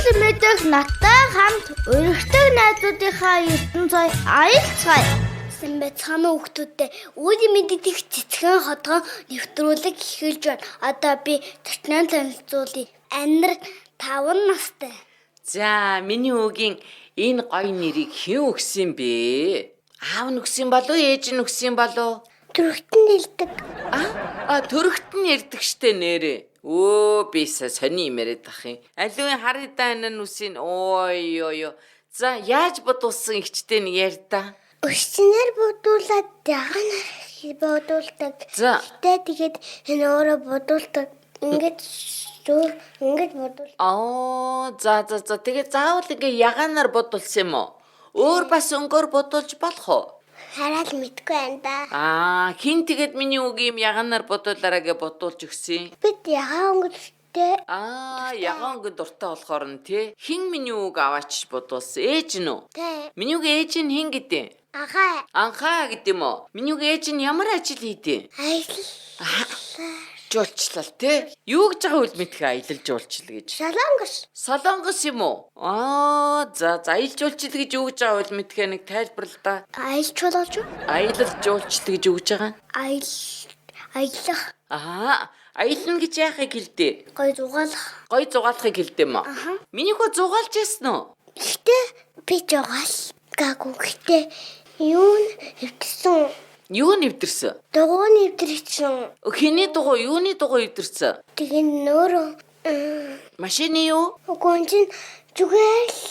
Эрүүл мэдэх надтай хамт өргөдөг найзуудынхаа ертөнцөд аялцгаая. Сайн байцгаана уу хүмүүстээ. Үүний мэддэг цэцгэн ходгон нэвтрүүлэг эхэлж байна. Одоо би зочноо танилцуулъя. Анир 5 настай. За, миний үгийн энэ гоё нэрийг хэн өгсөн бэ? Аав нь өгсөн болов уу, ээж нь өгсөн болов уу? Төрөгтөн нэлдэг. А, төрөгт нь ярьдаг штэ нэрээ. Өө, би сони юм яриад ах юм. Аливын харъя да энэ нүсийн ой ёо ёо. За, яаж бодулсан ихчтэй нэг яар та. Өсчнэр бодуулаад ягаанаар бодуулдаг. За. Гэтэ тэгээд энэ өөрөө бодуулдаг. Ингээд зөөр ингээд бодуул. Аа, за. Тэгээ заавал ингээ ягаанаар бодулсан юм уу? Өөр бас өнгөөр бодулж болох уу? Хараад мэдгүй байна да. Аа, хин тэгээд миний үг юм ягаанаар бодуулаараа гэж бодуулж өгсөн. Бид ягаан өнгөтэй. Аа, ягаан өнгө дуртай болохоор нь тий. Хин миний үг аваач бодуулсан? Ээж нь үү? Тэ. Миний үг ээж нь хин гэдэг? Агаа. Анхаа гэдэг юм уу? Миний үг ээж нь ямар ажил хийдэ? Аялал. Жуулчлал тий. Юу гэж байгаа үл мэдхэ аялал жуулчлал гэж. Солонгос. Солонгос юм уу? Аа, за, аялал жуулчлал гэж юу гэж байгаа үл мэдхэ нэг тайлбарлал та. Аялал жуулж уу? Аялал жуулчлал гэж юу гэж байгаа? Аялал аялах. Аа, аялна гэж яахыг хэлдэ? Гой зугаалах. Гой зугаалахыг хэлдэ юм уу? Миний хөө зугаалж яасан уу? Гэтэ би жугаал гаагүй. Гэтэ юу н эвдэрсэн. Юу нэвдэрсэн? Дугуй нь эвдэрсэн. Хэний дугуй, юуны дугуй эвдэрсэн? Тэгээ нөөрөө Машины юу? үгүй чинь зүгээр л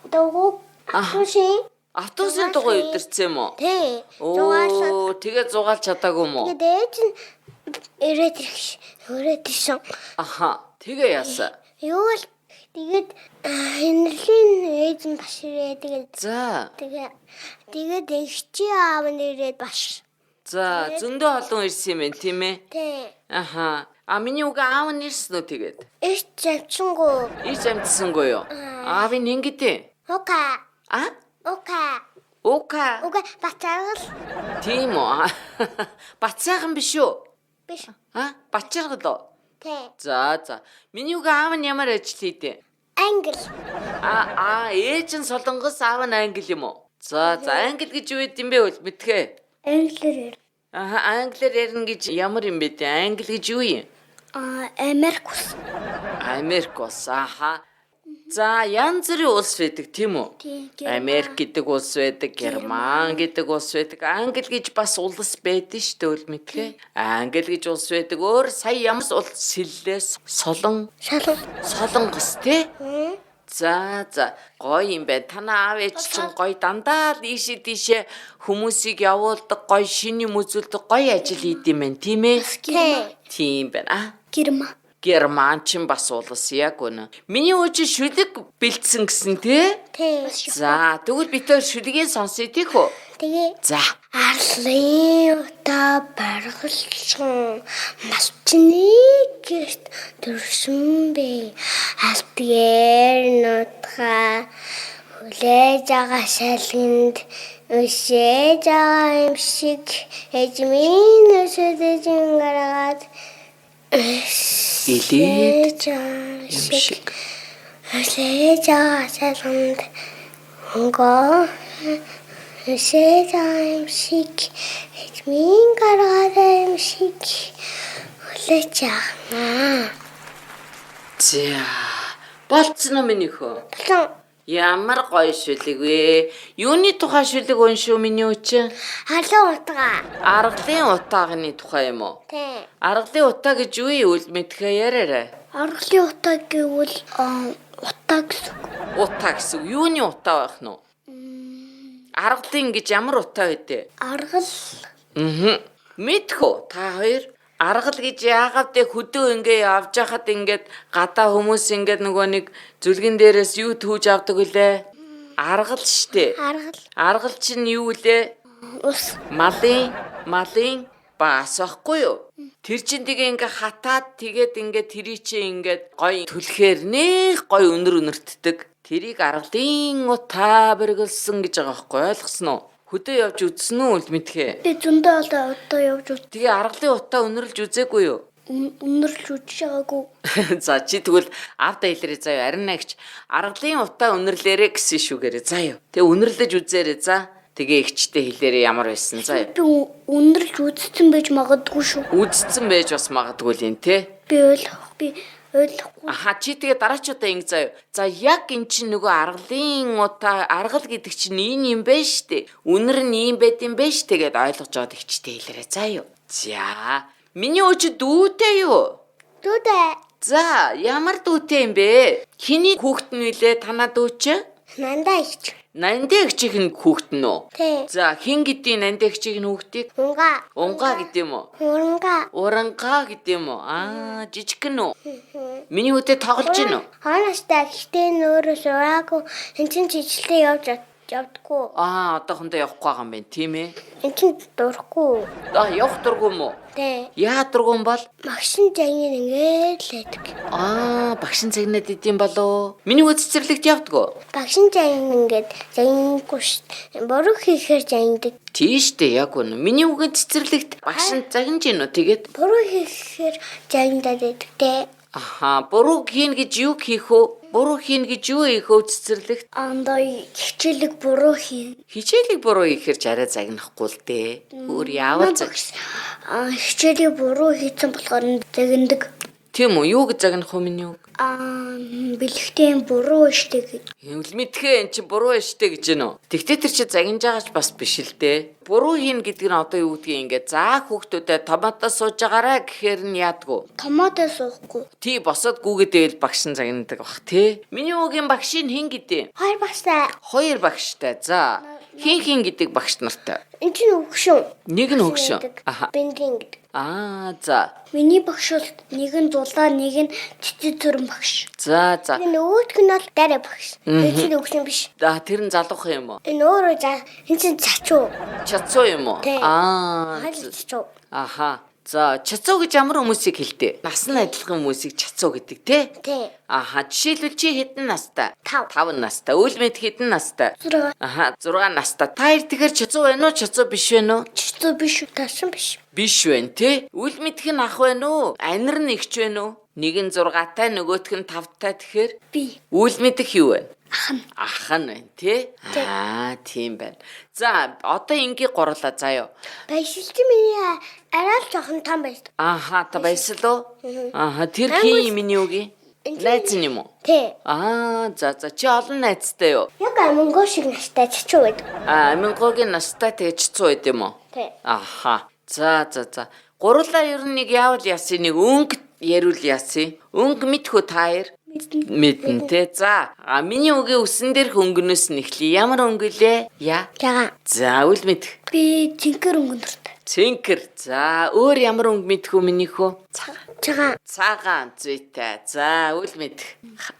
дугуй автобусын Автобусын дугуй эвдэрсэн юм уу? Тий. Зугаалаад. Оо, тэгээ зугаалж чадаагүй юм уу? Тэгээд ээж нь ирээд ирэх өрөөд ирсэн. Аха, тэгээ яасан? Юу л тэгээд хинэрлийн ээж нь бас ирээд тэгээд За, тэгээ тэгээд эгчийн аав нь ирээд бас. за, зөндөө олон ирсэн юм байна, тийм ээ? Тий. Аха. А миний үг аав нь ирсэн үү тэгээд? Ирч амчингуу. Ирж амжсангүй юу? Аав нь ингэдэ. Ука. А? Ука. Ука. Ука бацааргал Тийм үү? Бацаахан биш үү? биш. А? Бачаргал уу? Тий. За, за. Миний үг аав нь ямар ажил хийдэ? Англи. А, ээж нь солонгос, аав нь англи юм уу? За, англи гэж юу гэдэм бэ үл мэдхэ. Англиэр. Аха, англиар ярина гэж ямар юм бэ те? Англи гэж юу юм? А Америк улс. Америк улс. Аха. За, янз бүрийн улс байдаг тийм үү? Тий, Герман. Америк гэдэг улс байдаг, Герман гэдэг улс байдаг, Англи гэж бас улс байдаг шүү дээ үл мэдхэ. Англи гэж улс байдаг. Өөр сая ямар улс хэллээ? Солон, Солон. Солонгос тий? За, гоё юм байна. Танаа аав ээж чинь гоё дандаа л ийшээ тийшээ хүмүүсийг явуулдаг, гоё шинэ юм үзүүлдэг, гоё ажил хийд юм байна, тийм ээ? Тий. Тийм байна. А? Герман. Герман чинь бас улс яг үнэ. Миний өө чи шүлэг бэлдсэн гэсэн тий? Тий. За, тэгвэл бид хоёр шүлгийг сонсъё тийх үү? Тэгээ За. Арлын утаа баргалсан малчны гэрт төрсөн бэ. Алтгээр нутгаа хүлээж байгаа шалгинд өшөөж байгаа юм шиг эжмийн өсөж гаргаад Илээд юм юм шиг. Өшөөж байгаа шалгинд хөнгөө өшөөж байгаа юм шиг эжмийн гаргаад юм шиг хүлээж байгаа. За. Болцсон уу миний хөө? Болон Ямар гоё шүлэг вэ? Юуны тухай шүлэг уншив миний өө чи? халуун утгаа. Аргалын утаагны тухай юм уу? Тий. Аргалын утаа гэж юу юм үл мэдхээ яриарай. Аргалын утаа гэвэл утаа гэсэн үг. Утаа гэсэн үг. Юуны утаа байх нь вэ? Аргалын гэж ямар утаа вэ? Аргал Аа. Мэдэх үү? Та хоёр аргал гэж яагаад тэ хөдөө ингээ явж хахад ингээд гадаа хүмүүс ингээд нөгөө нэг зүлгэн дээрээс юу түүж авдаг вүлээ? Аргал штэ. аргал Аргал чинь юу вүлээ? ус Малын баас байхгүй юу? Тэр чинь тэгээ ингээ хатаад тэгээд ингээ тэрий чинь ингээд гой түлхээр нэх гой өнөр өнөртдөг. Тэрийг аргалын утаа баригласан гэж байгаа байхгүй ойлгосон уу? Хөдөө явж үзсэн үү үл мэдхээ? Би зөндөө олон удаа явж үз. Тэгээ аргалын утаа өнөрлж үзээгүй юу? Үнэрлж үзэж байгаагүй. За, чи тэгвэл аавда хэлээрэй заяа. Арин агч аргалын утаа үнэрлээрэй гэсэн шүгээрэй заяа. Тэгээ үнэрлэж үзээрэй за. Тэгээ эгчтэй хэлээрэй ямар байсан заяа. Би үнэрлж үзсэн байж магадгүй шүү. Үзсэн байж бас магадгүй л юм те. Би ойлгох би ойлгохгүй. Аха, чи тэгээ дараачудаа ингэ заяа. За, яг эн чинь нөгөө аргалын утаа, аргал гэдэг чинь энэ юм байна штэ. Үнэр нь ийм байд юм байна штэ гэд ойлгож аваад эгчтэй хэлээрэй заяа. За, миний өчи дүүтэй юу? Дүүдээ. За, ямар дүүтэй юм бэ? Хиний хүүхэд нь вүлээ танаа дүү чи? Нандаа ихч. Нандаа эгчийн нь хүүхэд нь үү? Тий. За, хэн гэдгийг нандаа эгчийн хүүхдийг? Унга. Унгаа гэдэг юм уу? Уранга. Урангаа гэдэг юм уу? Аа, жижиг гэн үү? Миний хүүтэй тоглож гин үү? Хоноостай гэхдээ нөөрэ сураагүй. Эн чинь чижилтэй явж явдггүй. Аа, одоохондоо явахгүй байгаа юм байна, тийм ээ? Эн чинь дурхгүй. Аа, явах дургүй юм уу? Тий. Яа дургүй юм бол? Магшин загнын ингээд л байдаг. Аа, багшин цагнаад идэм болоо. Миний хүү цэцэрлэгт явдгүү? Багшин загнын ингээд загнахгүй шүү. Буруу хийхээр загнадаг. Тийш дээ, яг үнэ. Миний хүүгийн цэцэрлэгт багшин загнаж гин үү? Тэгээд Буруу хийхээр загнадаад байдаг те. Аха, буруу хийн гэж юу хийх вэ? Буруу хийн гэж юу хийх вэ цэцэрлэгт? Андаа хичээлэг буруу хийн. Хичээлийг буруу хийхээр ч арай загнахгүй л дээ. Өөр яавал цаг. Багш хичээлийг буруу хийсэн болохоор загнадаг. Тийм үү? Юу гэж загнах вэ миний үг? Аа, бэлэгтэй буруу штэ гэж. Үл мэдхээ эн чи буруу штэ гэж гэнэ үү? Тэгтээ тэр чи загнаж байгаач бас биш л дээ. Буруу хийн гэдэг нь одоо юу гэдгийг ингээ заа хүүхдүүдэд томато сууж байгаарай гэхээр нь яадгүй. Томато суухгүй. Тий, босоод гүгэдэл багш нь загнадаг бах тий. Миний үгийн багшийн хэн гэдэг? Хоёр багштай. Хоёр багштай. За. Хин хин гэдэг багш нартай. Энд чинь өгшөн. Нэг нь хөгшин. Аха. Бэндин гэдэг. Аа, за. Миний багш бол нэг нь зулаа, нэг нь цэцэг цөрөн багш. За, за. Энэ нөгөөх нь бол дараа багш. Энэ чинь өгшөн биш. За, тэр нь залуухан юм уу? Энэ өөрөө за энэ чинь цачуу. Чацуу юм уу? Тий. Аа. Хайл цачуу. Аха. За, чацуу гэж ямар хүмүүсийг хэлдэг? Нас нь адилхан хүмүүсийг чацуу гэдэг, тий? Тий. Аха, жишээлбэл чи хэдэн настай? 5. 5 настай. Үл мэд хэдэн настай? 6. Аха, 6 настай. Та хоёр тэгэхээр чацуу байна уу, чацуу биш байна уу? Чацуу биш, тасан биш. Биш байна, тий? Үл мэдх нь ах байна уу? Анир нь эгч байна уу? Нэг нь 6-тай, нөгөөх нь 5-тай тэгэхээр Би үл мэдэх юу вэ? ах нь. Ах нь байна, тий? Аа, тийм байна. За, одоо ингийн гурлаа заяа. Баясалч миний арай л жоохон том байсан. Аха, та баясал уу? Аха, тэр хин юм миний үгүй? Найз нь юм уу? Тий. Аа, за за, чи олон найзтай юу? Яг амингоо шиг настай чачуу байдаг. Аа, амингоогийн настай тэгээ чицүү байд юм уу? Тий. Аха. За за за. Гурлаа ер нь нэг яавал яасан, нэг өнгө яриул яасан. Өнгө мэдхүү та хоёр? Мэднэ. Мэднэ те. За, а миний үгийн үсэн дээрх өнгөнөөс нь эхлэе. Ямар өнгө лээ? Я. Жага. За, үл мэдх. Би цэнхэр өнгөн дуртай. Цэнхэр. За, өөр ямар өнгө мэдхүү минийхүү? Цагаан. Чагаан. Цагаан зүйтэй. За, үл мэдх.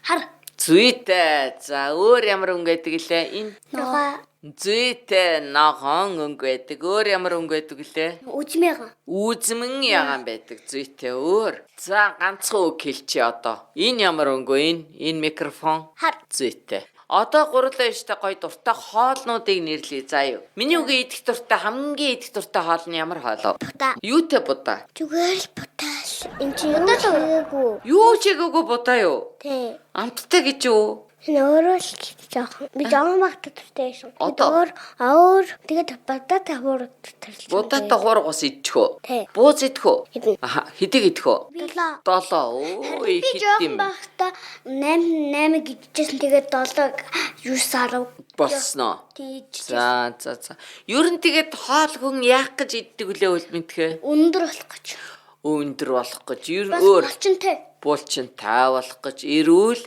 Хар. Зүйтэй. За, өөр ямар өнгө байдаг лээ? Энэ Ногоо. зүйтэй ногоон өнгө байдаг. Өөр ямар өнгө байдаг лээ? Үзмээгэн. Үзмэн ягаан байдаг. Зүйтэй өөр. За, ганцхан үг хэлчихье одоо. Энэ ямар өнгө вэ? Энэ энэ микрофон. Хар. Зүйтэй. Одоо гурлаа штэ гой дуртай хоолнуудыг нэрлэе заа юу. Миний үгийн идэх дуртай хамгийн идэх дуртай хоол нь ямар хоол вэ? Будаа. Юутэй будаа? Зүгээр л будаал. Энд чинь юу ч хийгээгүй. Юу ч хийгээгүй будаа юу? Тий. Амттай гэж юу? Энэ өөрөө л жоохон. Би жоохон багтаа дуртай байсан. Одоо? Өөр өөр тэгээд будаа тавуур төрсөн. Будаатай хуурга ус идэх үү? Тий. Бууз идэх үү? Идэнэ. Аха, хэдийг идэх үү? Долоо. Долоо. Оо, Би их жоохон идэм багтаа 8 8 гэжсэн. Тэгээд 7 9 10 болсноо. тийж. За, за, за. Ер нь тэгээд хоол хүн яах гэж иддэг үлээ үл мэдхэ? Өндөр болох гэж. Өндөр болох гэж, ер нь Бас өөр булчинтай. булчинтай болох гэж, эрүүл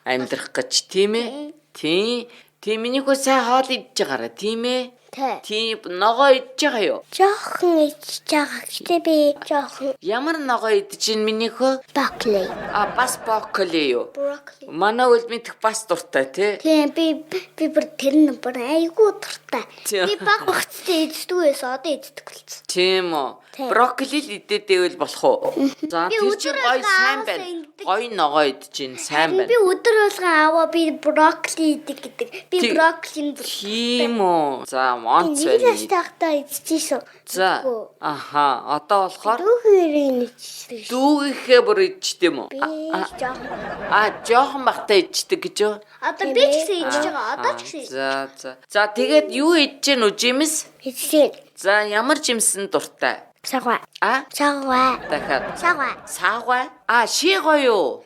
амьдрах гэж, тийм ээ? Тийм. Тийм, миний хөө сайн хоол идж байгаарай, тийм ээ? Тий. Тийм, ногоо идж байгаа юу? Жоохон ичж байгаа. Гэтэ би жоохон Ямар ногоо идэж ин миний хөө? брокколи. А, бас брокколи юу? Брокколи. Манай үл мэдэх бас дуртай, тий? Тийм би би бүр тэр нь бүр айгүй дуртай. Тийм. Би баг багцтай иддэг байсан. Одоо иддэг болсон. Тийм үү. Тийм. Брокколи л идээд байвал болох уу? За, Би тэр чинь өдөр гоё болгон сайн ааваасаа байна. ингэдэг. Гоё ногоо идэж ин сайн Би байна. өдөр болгон аваа би брокколи идэг гэдэг. Би Тийм. брокколинд Тийм үү. За, онц Нэг байна. настай байхдаа идчихсэн. За. Аха, одоо болохоор Дүүхээрээ идчихсэн. дүүгийнхээ бүр идчихдэг юм уу? Би жоохон. А, жоохон бахтаа идчихдэг гэж юу? Одоо би ч гэсэн идчихэж байгаа. Одоо ч гэсэн. За, за. За, тэгээд юу идэж гин үү, жимс? Идсэн. За, ямар жимсэн дуртай? Сагва. А? Сагва. Дахиад. Сагва. Саагвай? А, шиго юу?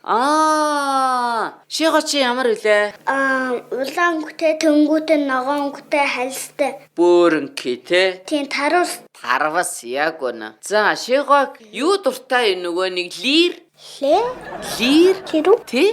Аа, шиго чи ямар вүлээ? Аа, улаан өнгөтэй, төнгүүтэй, ногоон өнгөтэй, хальстай. Бөөрөнхий те. Тийм таруус. Тарвас яг үнэ. За, шиго юу дуртай юм нөгөө нэг лир? Лээ. Лир? Тэр үү? Тэ?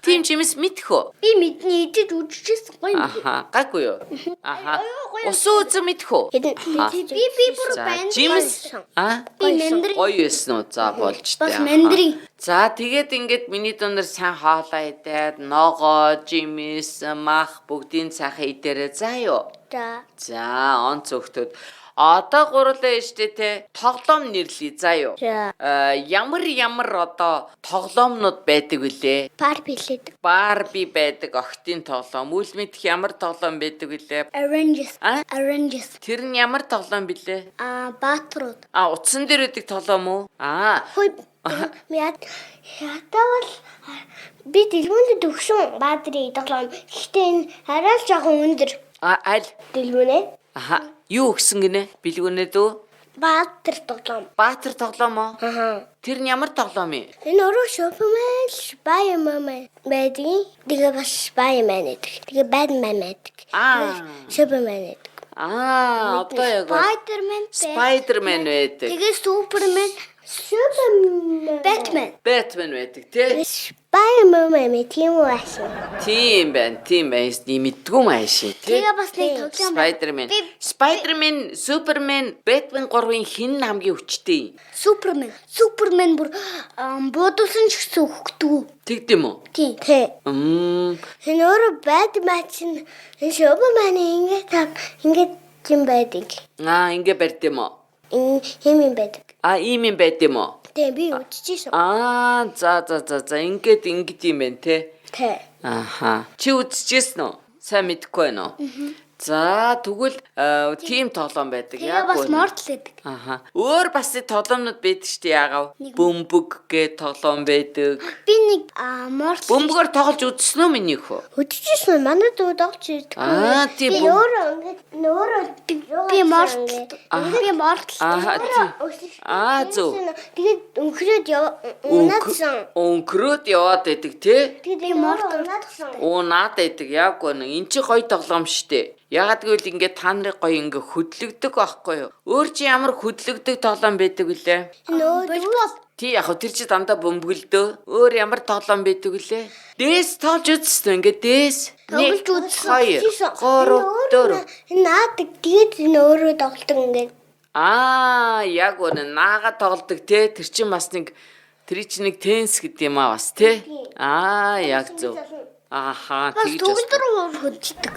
Тийм жимс мэдэх үү? Би мэдний идэж үжижсэн гоё юм. Аха, гайгүй юу? Аха. Усан үзэн мэдэх үү? Би би бүр За, байна. жимс. А? Би мандарин. Гоё байсан уу? За, болж тээ. Бас Аха. мандарин. За, тэгээд ингээд миний дундэр сайн хоолоо идээд, ногоо, жимс, мах бүгдийн сайхан идээрээ заа юу? За. За, онц өгтөд. Одоо гурлаа штэ те тоглоом нэрлэе заа юу? За. Ямар ямар одоо тоглоомнууд байдаг вүлээ? Барби лээд. Барби байдаг, охтын тоглоом. Үл мэдэх ямар тоглоом байдаг вүлээ? Avengers. А? Avengers. Тэр нь ямар тоглоом билээ? Аа, баатрууд. А, утсан дээр өгдөг тоглоом уу? Аа, Хөөе яа ятавал би дэлгүүнд төгсөн баатрын тоглоом. Гэхдээ энэ арай л жоохон өндөр а аль? дэлгүүнэ. Аха, юу өгсөн гинэ? Бэлгүүнээ дүү? Баатар тоглоом. Баатар тоглоом уу? Аха. Тэр нь ямар тоглоом юм? Энэ өөрөө Супермен, Spider-Man байдаг. Тэгээ бас Spider-Man байдаг. Тэгээ Batman байдаг. Аа. Супермен байдаг. Аа, одоо яг бол Spider-Man, Spider-Man байдаг. Тэгээ Супермен, Супермен, Batman. Batman байдаг тий? Spider-Man тийм үү аашин. Тийм байна, тийм байна. Ни мэддгүй юм ааши тий? Тэгээ бас нэг тоглоом байна. Spider-Man. Spider-Man, Superman, Batman гурвын хэн нь хамгийн хүчтэй юм? Супермен. Супермен бүр буудуулсан ч гэсэн өгдөг. Тэгд юм уу? Тийм. Тий. Мм, Энэ өөрөө Batman чинь энэ Супермен ингээд тав ингээд юм байдаг. аа, ингээ барьд юм уу? Энэ юм юм байдаг. Аа, ийм юм байд юм уу? Тийм би үзчихсэн. Аа, за за за за, ингээд ингээд юм байна те. Тий. Аха. Чи үзчихсэн үү? Сайн мэдэхгүй байна уу? За, тэгвэл тийм тоглоом байдаг. Тэгээ бас үнэ. Mortal гэдэг. Аха. Өөр бас нэг тоглоомнууд байдаг шүү дээ яагаад? Бөмбөг гэ тоглоом байдаг. Би нэг Mortal Бөмбөгөөр тоглож үзсэн үү миний хөө? Үзчихсэн. Манай дүү тоглож ирдэг. Аа, тийм Би бөм- өөрөө ингээд өөрөө би Mortal. Би Mortal. Аа, тийм. Аа, зөв. Тэгээд өнгөрөөд унаадсан. Өнгөрөөд яваад байдаг тий? Тэгээд би Mortal унаадсан. Унаад байдаг яг үнэ. Эн чи гоё тоглоом штэ. Ягаад гэвэл ингээд та нарыг гоё ингээ хөдлөгдөг байхгүй юу? Өөр чи ямар хөдлөгдөг тоглоом байдаг вүлээ? Нөө волейбол. Тий яг хөө тэр чи дандаа бөмбөглдөө. Өөр ямар тоглоом байдаг вүлээ? Дээс тоолж үзсэн үү? Ингээ дээс. Тоглож үзсэн. 2 3 4. Энэ наадаг. Тэгээд энэ өөрөө тоглодог ингээд. Аа, яг үнэ. Наага тоглодог те. Тэр чин бас нэг тэр чинь нэг теннис гэдэг юм аа бас те. Аа, яг зөв. Ааха, Бас тэгж бас. төгөлдөр уур хөдөлдөг.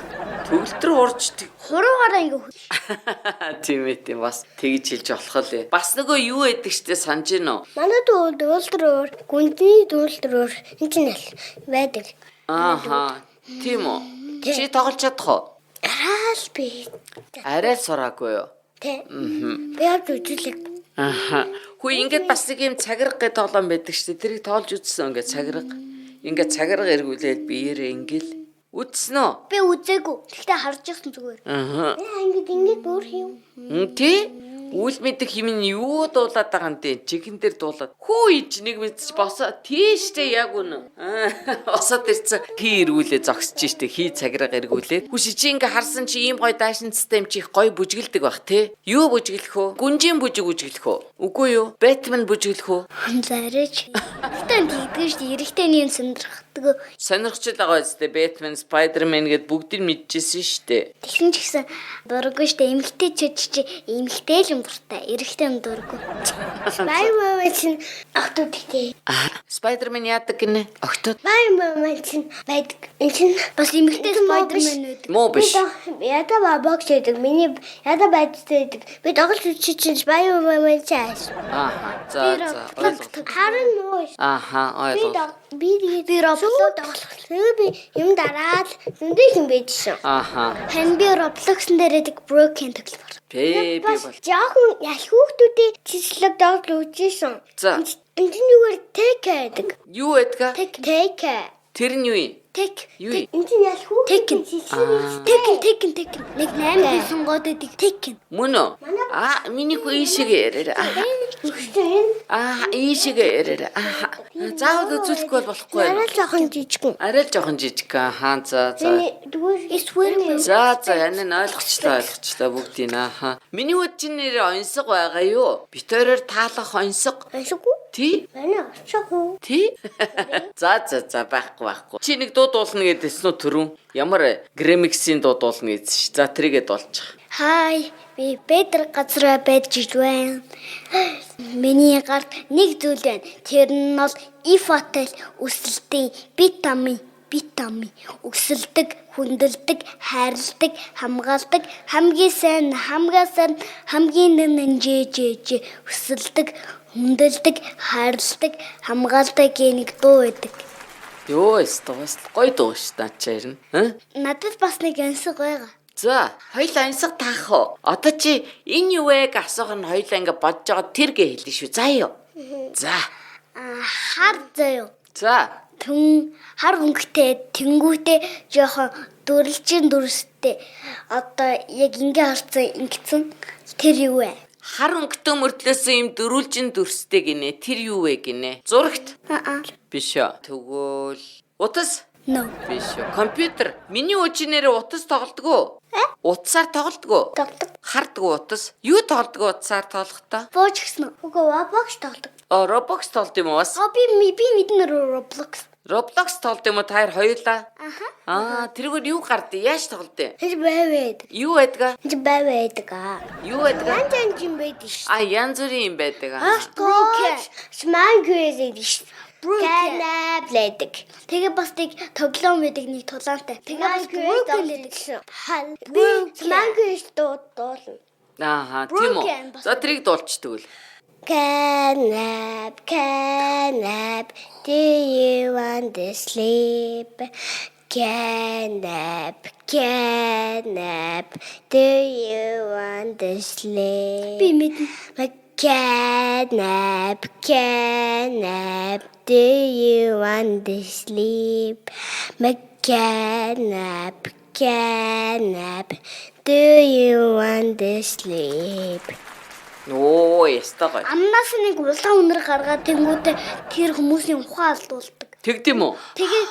Төгөлдөр уурчдаг. Хуруугаараа ингээ хөдөлдөг. Тийм ээ, тийм бас тэгж хэлж болох лээ. Бас нөгөө юу байдаг штэ санаж гин үү? Манай дүү төгөлдөр уур, гүнзний төгөлдөр уур энэ чинь аль байдаг. Ааха, тийм үү? Чи тоглож чадах уу? Арай л би. Арай л сураагүй юу? Тэ. Би явж үзүүлэг. Ааха. Хүү ингээд бас нэг юм цагирга гэ тоглоом байдаг штэ. Тэрийг тоглож үзсэн ингээд цагирга. Ингээд цагирга эргүүлээд биеэрээ ингээл үзсэн үү? Би үзээгүй. Гэхдээ харж ирсэн зүгээр. Аа. Ингээд ингээд бүр юм. Тий? Үл мэдэх юм нь юу дуулаад байгаа юм те? Чихэн дээр дуулаад. Хүү ич нэг мэдчих босоо. Тийштэй яг үнэ. Босоод ирсэн. Хий эргүүлээ зогсож штэ. Хий цагирга эргүүлээ. Хүш чи ингээ харсан чи ийм гоё даашинцтай юм чи их гоё бүжгэлдэг бах те. Юу бүжгэлэх вэ? Гүнжин бүжиг бүжгэлэх үү? Үгүй юу? Бэтмен бүжгэлэх үү? Зарэж. Гэтэ тэгдэг шүү дээ. Эрэгтэй нэг сонирхдаг. Сонирхч л байгаа үстэй Бэтмен, Спайдермен гэд бүгдийг мэдчихсэн штэ. Тэгсэн ч гэсэн дурггүй шүү дээ. Эмэгтэй ч чи эмэгтэй л юм дуртай. Эрэгтэй юм дурггүй. Spider-Man чинь охтууд гэдэг. Спайдермен яадаг гинэ? Октод Spider-Man чинь байдаг. Энэ чинь бас эмэгтэй Spider-Man байдаг. муу биш. Яда бабаг гэдэг. Миний яда байдтай байдаг. Би тоглож үзчих чинь Spider-Man чинь ааш. Ааха. За за. Ойлголоо. Харин муу. Ааха, Би ойлголоо. би тэгээд би Roblox тоглох. Тэгээ би юм дараад зөндөө юм байжсэн. Аха. Харин би Roblox-н дээр байдаг Broken тогломоор. Бэ би бол. Жохон ялх хүүхдүүдийн цэцлэг тоглож үзсэн. За. Энд нь юугаар take гэдэг. Юу байдгаа? Take take. Тэр нь юу юм? Take. Юу юм? Энд нь ялх хүүхдүүдийн Taken taken taken. Нэг 8 хүн сонгоод байдаг taken. Мөн үү? Аа, миний хүү ийшээгээ яриарай. Аа. Аа, ийшээгээ яриарай. Аа. Заавал үзүүлэхгүй бол болохгүй Арай байна. л жоохон жижигэн. Арай л жоохон жижиг. Аа, за за. Эсвэл За за энэ нь ойлгочлоо ойлгочлоо бүгдийг аа. Миний үд чинь нэр онсог байгаа юу? Бит хоёроор таалах онсог. Онсоггүй? Тий? Манай онсоггүй. Тий? За за за байхгүй байхгүй. Чи нэг дуу дуулна гэдээсэн үү түрүүн? Ямар Грэмиксийн дуу дуулна гэдсэн ш. За тэрийгэ дуулчих. Хай, би Петр газраа байж байна. Миний гарт нэг зүйл байна. Тэр нь бол Ифотел өсөлтийн витамин, витамин өсөлдөг, хүндэлдэг, хайрладаг, хамгаалдаг, хамгийн сайн, хамгийн сайн, хамгийн нэн ж ж ж өсөлдөг, хүндэлдэг, хайрладаг, хамгаалдаг гэх нэг дуу байдаг. Йоо, өстө бас гоё дуу ш та чаарна. Аа? Надад бас нэг янсаг байгаа. За, хоёлаа ансаг таах уу? Одоо чи энэ юу вэ гэж асуух нь хоёлаа ингээ бодож байгаа тэр гэ хэлнэ шүү. За юу? За. А хар заяа. За. Түн хар өнгөтэй тэнгүүтээ жоохон дөрвөлжин дүрстэй. Одоо яг ингээ харцсан ингэсэн тэр юу вэ? Хар өнгөтэй мөртлөөсөн юм дөрвөлжин дүрстэй гинэ. Тэр юу вэ гинэ? Зурагт Аа. биш үү? Тэгвэл утас No. биш үү? Компьютер. Миний үчинээрээ утас тоглодгоо. Утсаар тоглодгоо. Тоглодог. Хардгуу утас. Юу тоглодгоо утсаар тоглохдоо? Бууж гисэн. Үгүй Roblox тоглодог. О, Roblox тоглод юм уу бас? А би мэднэ Roblox. Roblox тоглод юм уу та хоёр хоёулаа? Аха. Аа, тэргээр юу гардыг? Яаж тоглодیں؟ Тэр байвэд. Юу байдгаа? Тэр байвэд аа. Юу байдгаа? Янз янз юм байдаг ш. А янз бүрийн юм байдаг аа. Broken. Smile гэдэг ш. Broken байдаг. Тэгээ бас нэг тоглоом байдаг нэг тулаантай. Тэгээ бас Broken гэдэг. Би Smile дуулна. Ааха, тийм үү. Broken бас. За тэрийг дуулчдаг л. Catnap, catnap, do you want to sleep? Catnap, catnap, do you want to sleep? Би мэднэ. Catnap, catnap, do you want to sleep? Catnap, catnap, do you want to sleep? Оо, ястай гоё. Амнаас нэг улаан үнэр гаргаад тэнгүүтээ тэр хүмүүсийн ухаан алдуулдаг. Тэгд юм уу? Тэгээ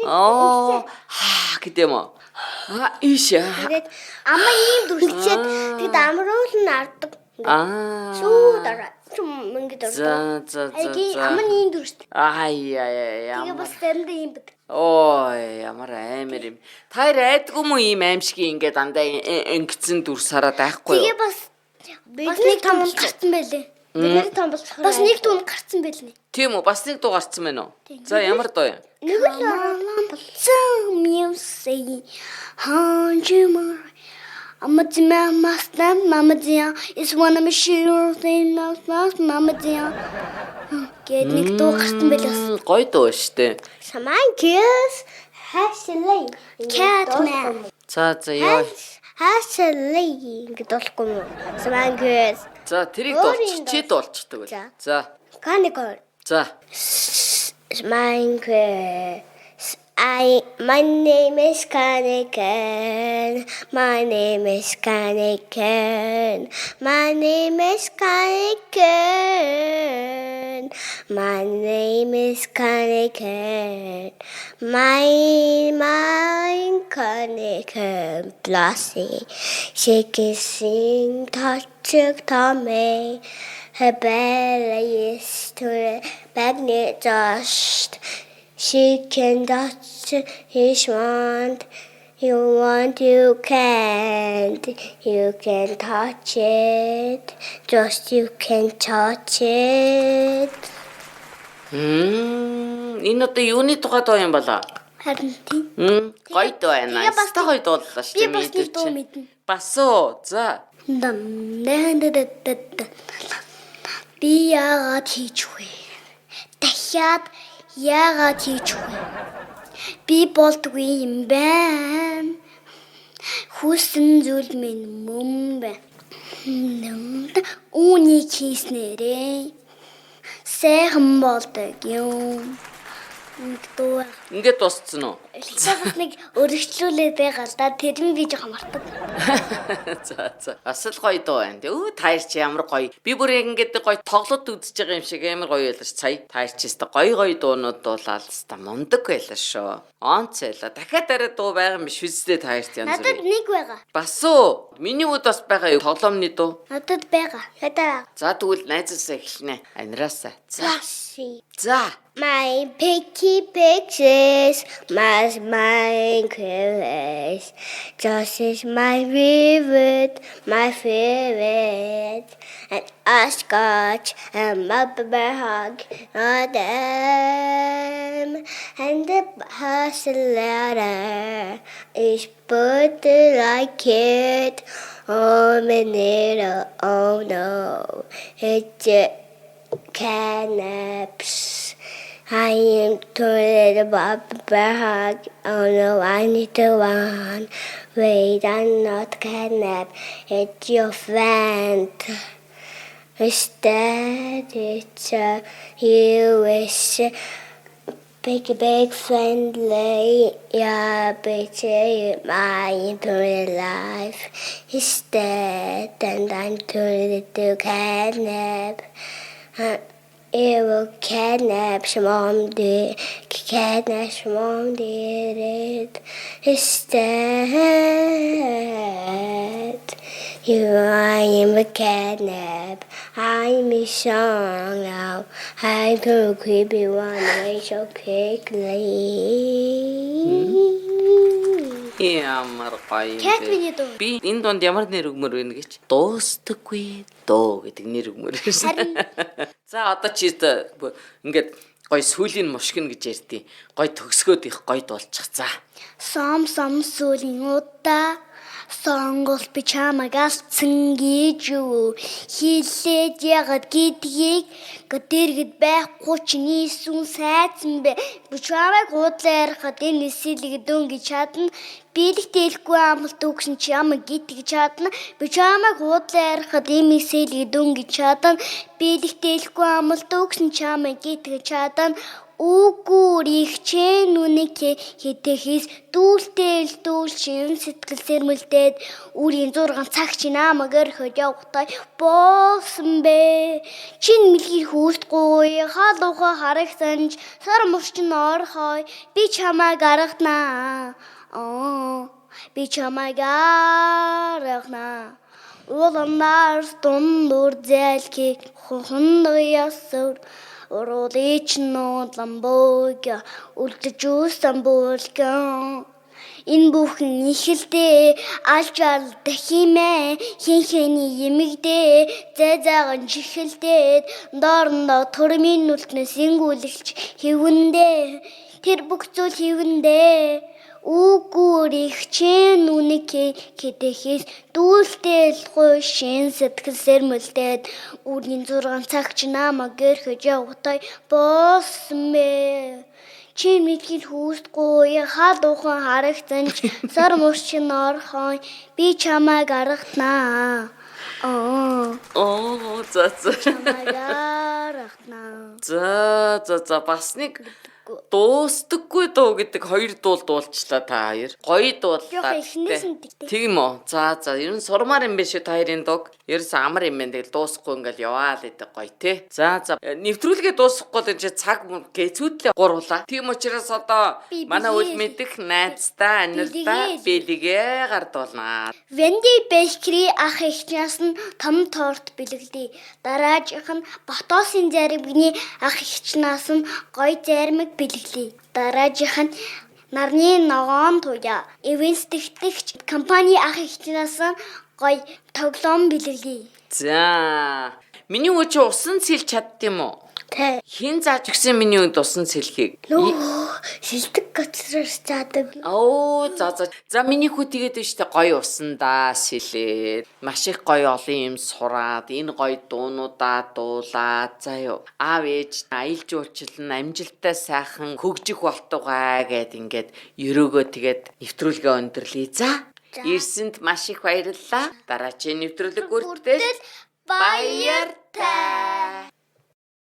Аа, хаа гэдэм үү? Аа, ийш. тэгээд амаа ийм дүрчээд тэгэд амруул нь ардаг. Аа. Сүү дараа. Чүм ингэж ордог. За, за, за. Айги за. ам нь ийм дүрчтэй. Ай яа яа Тэгээ ямар. бас заримдаа ийм бод. Ой, ямар аймар юм. Та хоёр айдгүй мүү ийм аимшиг ингээд дандаа ингэсэн дүрс хараад айхгүй Тэгээ юу? бас бас нэг том гарцсан байлээ. Бид нэр том болчихоор. Бас нэг дуу гарцсан байлээ. Тийм үү? Бас нэг дуу гарцсан байна уу? За, ямар дуу юм? Нэг л орлон болсон music. Ханжимар. Амадзима маста мамадзиа is one of my thing mama dzia. Гээд нэг дуу гарсан байлээ бас. Гоё дуу штэ. Саман kiss хашлай. Catman. За, за ёо. Хашлай ингэ дуулахгүй юм уу? Саман kiss. За, тэрийг Өөр дуулчих. юм Чи дуулчихдаг үл. За. За. Каникор. За. Mine I my name is Kaniken. My name is Kaniken. My name is Kaniken. My name is Kaniken. My my Kaniken Blossie. She can sing touch Tommy. Her belly is to the magnet dust. She can touch his wand. You want, you can't. You can touch it. Just you can touch it. Мм, энэ одоо юуны тухай дуу юм болоо? Харин тийм. Мм, гоё дуу байна. Тэгээ бас Ёстой гоё дууллаа шүү би дээ. бас нэг дуу чинь. мэднэ. Бас уу. За. Дам дам да да да да. Би яагаад хийж вэ? Дахиад яагаад хийж вэ? Би болдгүй юм байна. Хүссэн зүйл минь мөн байна. Үүнийг хийснээрээ сайхан болдог юм. Нэг дуу. Ингээд дууссан уу? Бас нэг өргөжлүүлээд байгаа л да. Тэр нь би жоохон мартаг. За за. Бас л гоё дуу байна. Өө та хоёр чи ямар гоё. Би бүр яг ингээд гоё тоглолт үзэж байгаа юм шиг амар гоё байлаа ш. Сая та хоёр чи өстө гоё гоё дуунууд дуулаад өстө мундаг байлаа шүү. Онц байлаа. Дахиад арай дуу байгаа юм биш үстэй та хоёрт янз Надад бүрийн. нэг байгаа. Бас уу. Миний үд бас байгаа юу? Тоглоомны дуу. Надад байгаа. Надад байгаа. За тэгвэл найзаасаа эхэлнэ. Анараасаа. За. Flashy. За. My picky pictures, my curious. Just is my favorite, my favorite. And a scotch and my bear hug, all them. And the hustle letter is put like it. Oh, minute, oh no, it's a cannabis. I am toilet about bear hug. Oh no, I need to run. Wait, I'm not catnap. It's your friend. Instead, it's a you wish. Big, big friendly, yeah, bitch, my into life. Instead, and I'm turning to catnap. It will catnap, mom did, catnap, mom did it. Instead, you, I am a catnap. I'm a song now. I'm a creepy one away so quickly. Ямар гоё юм Cat бэ. миний дуу. Би энэ дунд ямар нэр өгмөр вэ гэж дуустдаггүй дуу гэдэг нэр өгмөр байсан. За одоо чи ингээд гоё сүүлийн мушгина гэж ярьдیں۔ Гоё төгсгөөд их гоё дуулчих. За. Сом сом сүлийн удаа сонгол би чамайг алдсан гэж юу хилээд ягаад гэдгийг дэргэд байхгүй чинь ийсүн сайцсан бэ би чамайг худлаа ярихад энэ эсэлэг дөнгөж чадна биелэг дээлгүй амлалт өгсөн чи ямаг гэдгийг чадна би чамайг худлаа ярихад энэ эсэлэг дөнгөж чадна биелэг дээлгүй амлалт өгсөн чи ямаг гэдгийг чадна Үгүр их чэн үнэг хитэхис дүүлтэл дүүл шин сэтгэл сэрмэлдээд үрийн 6 цаг чи намайг орхиод явахтай болсон бэ. Чин мэлгий хүүхдгүй хаалуха харагсан ч сар мөрчин орхой би чамайг арганаа. Аа би чамайг арганаа. Уланаар дундуур зайлхий хоног ясвар уруулыг нуудлан бууг үлдэж үүсэн бүлгэн Энэ бүхэн ихэлдээ алжал дахимээ хин хэний емэгдээ зай зайган чихэлдээд доорондоо төрмийн нүлтнээс сэнгүүлэгч хэвэндээ тэр бүх зүйл хэвэндээ Үгүр их чин үнэг хэдэхээс дүүлтэл шин сэтгэл сэрмэлдээд үрийн 6 цаг чи намайг гэрхэж явахтай болсон бэ. Чи мэдхэл хүүхдгүй хаалуухан харагцсан ч сар мөрчин орхон би чамайг аргатнаа. Аа. Оо за за. Чамайг аргатнаа. За за за бас нэг дуустдаггүй дуу гэдэг хоёр дуул дуулчлаа та хоёр. Гоё дууллаа. Жохон эхнээс нь тэгтээ. Тийм үү. За за ер нь сурмаар юм биш үү та хоёрын дууг. Ерөөс амар юм байна. Тэгэл дуусахгүй ингээл яваал гэдэг гоё те. За за нэвтрүүлгээ дуусгахгүй л энэ чи цаг гэцүүдлээ гурлаа. Тийм учраас одоо Би манай үл бэлгээ. мэдэх найздаа анирдаа бэлгээ гардуулнаа. Венди Бейкери ах эгчнээс нь том торт бэлгэлээ. Дараагийнх нь Батосын заримгны ах эгчнээс нь гоё заримг бэлгэлээ. Дараагийнх нь нарны ногоон туяа. Эвенс тэгтгэгч компани ах эгчнээс нь гоё тоглоом бэлгэлээ. За. Миний үе чи усан сэлж чадд юм уу? Тэ. Хэн зааж өгсөн миний үнд усан сэлхийг? Нөө сэлдэг газраар заадаг. Оо за за. За миний хүү тэгээд биш тэ гоё усандаа сэлээд. Маш их гоё олон юм сураад, энэ гоё дуунуудаа дуулаад за юу. Аав ээж аялал жуулчлал нь амжилттай сайхан хөгжих болтугай гэд ингээд ерөөгөө тэгээд нэвтрүүлгээ өндөрлөе. За. Ирсэнд маш их баярлалаа. Дараагийн нэвтрүүлэг хүртэл Баяртай.